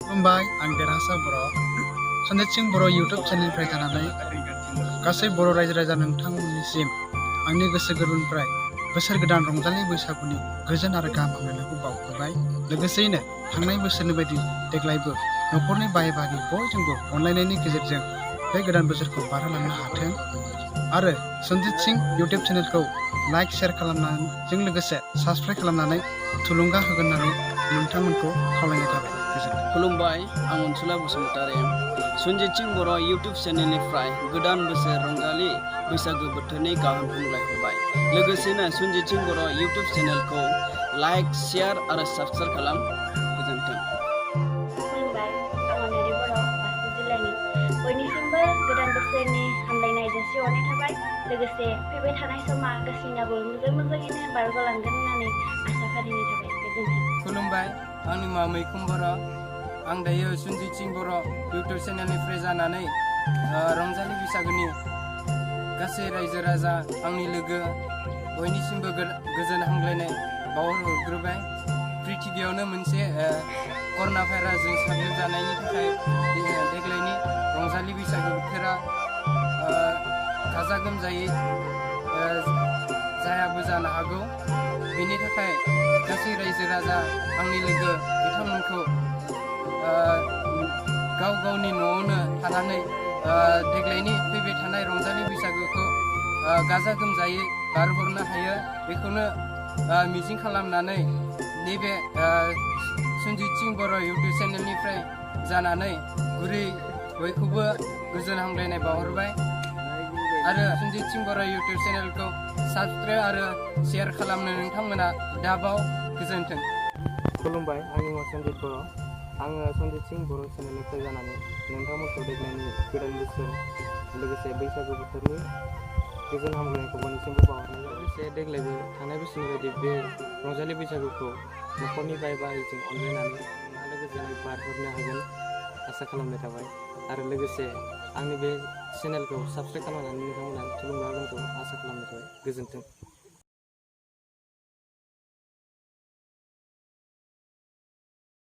खुलुमबाय आं देरहासा बर' सानजित बर' इउटुब चेनेलनिफ्राय जानानै गासै बर' रायजो राजा नोंथांमोननिसिम आंनि गोसो गोरबोनिफ्राय बोसोर गोदान रंजालि बैसागुनि गोजोन आरो गाहाम हामलायनायखौ बावहरबाय। लोगोसेयैनो थांनाय बोसोरनि बायदि देग्लायबो न'खरनि बाय बाहागि बयजोंबो अनलायनायनि गेजेरजों बे गोदान बोसोरखौ बारहोलांनो हाथों आरो सन्जित इउटुब चेनेलखौ लाइक शेयार खालामनायजों लोगोसे साबस्क्राइब खालामनानै थुलुंगा होगोन होननानै नोंथांमोनखौ खावलायनाय थाबाय। गोजोन्थों। खुलुमबाय आं अनसुला बसुमतारी सन्जित बर' इउटुब चेनेलनिफ्राय गोदान बोसोर रंजालि बैसागु बोथोरनि गाहाम हामलायहरबाय। लोगोसेनो सन्जित बर' इउटुब चेनेलखौ लाइक शेयार आरो साबस्क्राइब खालाम। गोजोन्थों। खुलुमबाय आं अनारि बर' बाक्सा जिल्लानि बयनिसिमबो गोदान बोसोरनि हामलायनाय जासिहरनाय थाबाय। लोगोसे फैबाय थानाय समा गासैनाबो मोजाङैनो बारग'लांगोन होननानै आसा फारिनाय थाबाय। गोजोन्थों। खुलुमबाय आंनि मुङा मैखुन बर'। आं दायो सन्जित बर' इउटुब चेनेलनिफ्राय जानानै रंजालि बैसागुनि गासै रायजो राजा आंनि लोगो बयनिसिमबो गोजोन हामलायनाय बावहरग्रोबाय। पृथिबियावनो मोनसे कर'ना भाइरासजों साग्लोबजानायनि थाखाय देग्लायनि रंजालि बैसागु बोथोरा गाजा गोमजायै जायाबो जानो हागौ। बेनि थाखाय गासै रायजो राजा आंनि लोगो बिथांमोनखौ गाव गावनि न'आवनो थानानै देग्लायनि फैबाय थानाय रंजालि बैसागुखौ गाजा गोमजायै बारहरनो हायो बेखौनो मिजिं खालामनानै नैबे सन्जित बर' इउटुब चेनेलनिफ्राय जानानै गुरै बयखौबो गोजोन हामलायनाय बावहरबाय आरो सन्जित बर' इउटुब चेनेलखौ साबस्क्राइब आरो शेयार खालामनो नोंथांमोना दाबाव गोजोन्थों। खुलुमबाय आंनि मुङा सन्जित बर'। आङो सन्जित बर' चेनेलनिफ्राय जानानै नोंथांमोनखौ देग्लायनि गोदान बोसोर लोगोसे बैसागु बोथोरनि गोजोन हामलायनायखौ बयनिसिमबो बावहरनाय जाबाय। लोगोसे देग्लायबो थांनाय बोसोरनि बायदि बे रंजालि बैसागुखौ न'खरनि बाय बाहागिजों अनलायनानै आलो गोजोनै बारहरनो हागोन आसा खालामनाय थाबाय आरो लोगोसे आंनि बे चेनेलखौ साबस्क्राइब खालामनानै नोंथांमोना थुलुंगा होगोनखौ आसा खालामनाय थाबाय। गोजोन्थों।